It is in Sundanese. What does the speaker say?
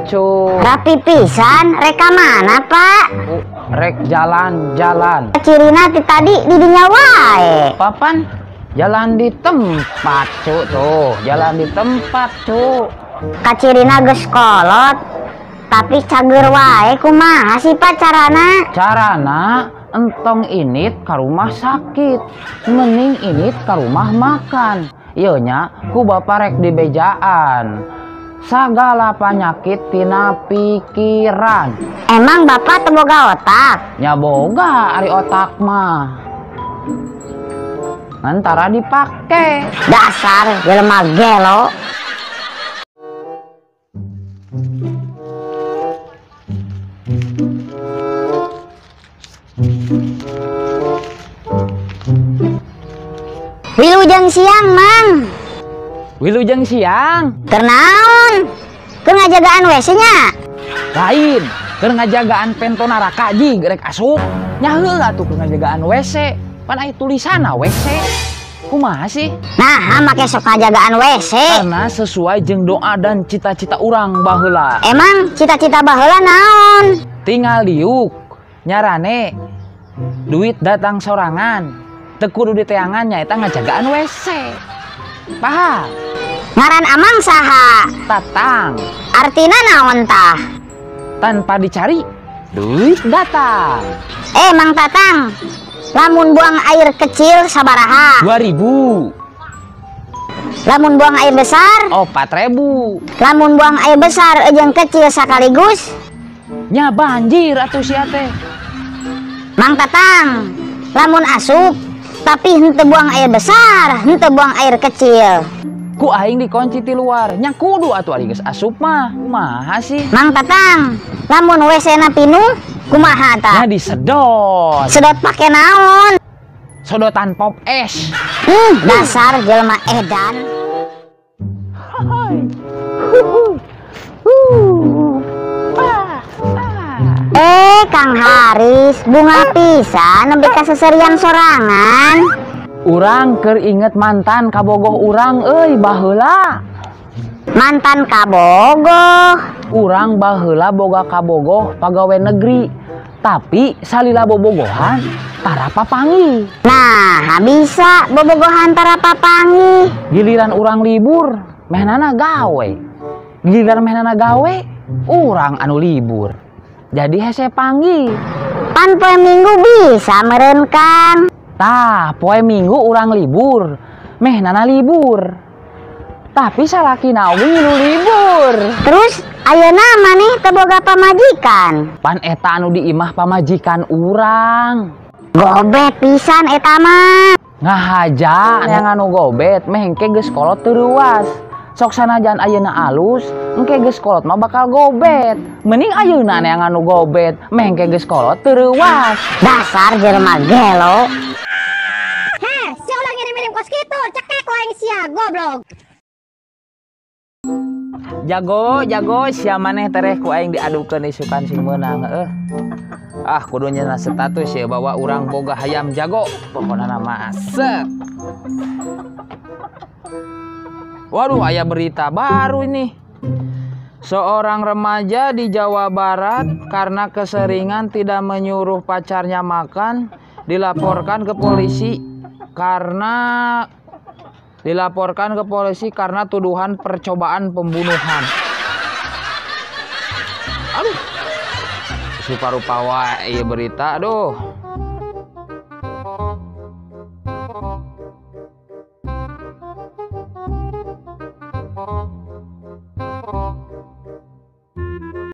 Cu. Rapi pisan, rek ka mana, Pak? Rek jalan-jalan. Cirina ti tadi di dinya wae. Papan jalan di tempat, Cu, tuh. Jalan di tempat, Cu. Kacirina geus kolot, tapi cager wae kumaha sih, Pak, carana? Carana entong init ka rumah sakit, mending init ka rumah makan. Ieu nya ku bapak rek dibejaan. Sagala penyakit tina pikiran. Emang bapak teu boga otak? Nya boga ari otak mah. Ngan tara dipake. Dasar jelema gelo. Wilujeng siang, Mang. Wilujeng siang. Keur naon? Keur ngajagaan WC nya? Lain, keur ngajagaan pento naraka jig rek asup. Nya heula atuh keur ngajagaan WC. Pan aya tulisanna WC. Kumaha sih? Nah, make sok ngajagaan WC. Karena sesuai jeung doa dan cita-cita urang baheula. Emang cita-cita baheula naon? Tinggal diuk, nyarane duit datang sorangan. Teu kudu diteangan nyaeta ngajagaan WC. Paham? Ngaran amang saha? Tatang. Artina naon tah? Tanpa dicari, duit datang. Mang Tatang, lamun buang air kecil sabaraha? 2000. Lamun buang air besar? 4000. Lamun buang air besar jeung kecil sekaligus? Nya banjir atuh sia teh. Mang Tatang, lamun asup tapi henteu buang air besar, henteu buang air kecil. Ku aing dikunci ti luar, nya kudu atuh ari geus asup mah. Kumaha sih? Mang Tatang, lamun WC-na pinuh, kumaha tah? Nya disedot. Sedot pake naon? Sedotan pop es. Dasar jelema edan. Kang Haris, bunga pisan nembe ka seserian sorangan. Urang keur inget mantan kabogoh urang euy baheula. Mantan kabogoh? Urang baheula boga kabogoh pagawe negeri, tapi salila bobogohan tara papanggih. Nah, bisa bobogohan tara papanggih. Giliran urang libur, mehnana gawe. Giliran mehnana gawe, urang anu libur. Jadi hese panggih. Pan poe Minggu bisa meureun Kang. Tah, poe Minggu urang libur, mehnana libur. Tapi salakina oge ngilu libur. Terus ayeuna maneh teu boga pamajikan? Pan eta anu di imah pamajikan urang. Gobet pisan eta mah. Ngahaja yang anu gobet meh engke geus kolot teu reuas. Sok sanajan ayeuna alus, engke geus kolot mah bakal gobet. Mending ayeuna yang anu gobet, meh engke geus kolot teu reuas. Dasar jelema gelo. Heh, sia ulah ngirim-ngirim kos kitu, cekek lain sia goblok. Jago, jago sia maneh tereh ku aing diadukeun isukan sing meunang heuh. Ah, kudu nyeuna status ya bahwa urang boga hayam jago. Pokona mah asep. Waduh, aya berita baru ini. Seorang remaja di Jawa Barat karena keseringan tidak menyuruh pacarnya makan dilaporkan ke polisi karena tuduhan percobaan pembunuhan. Aduh. Supa-rupa wae ieu berita, aduh.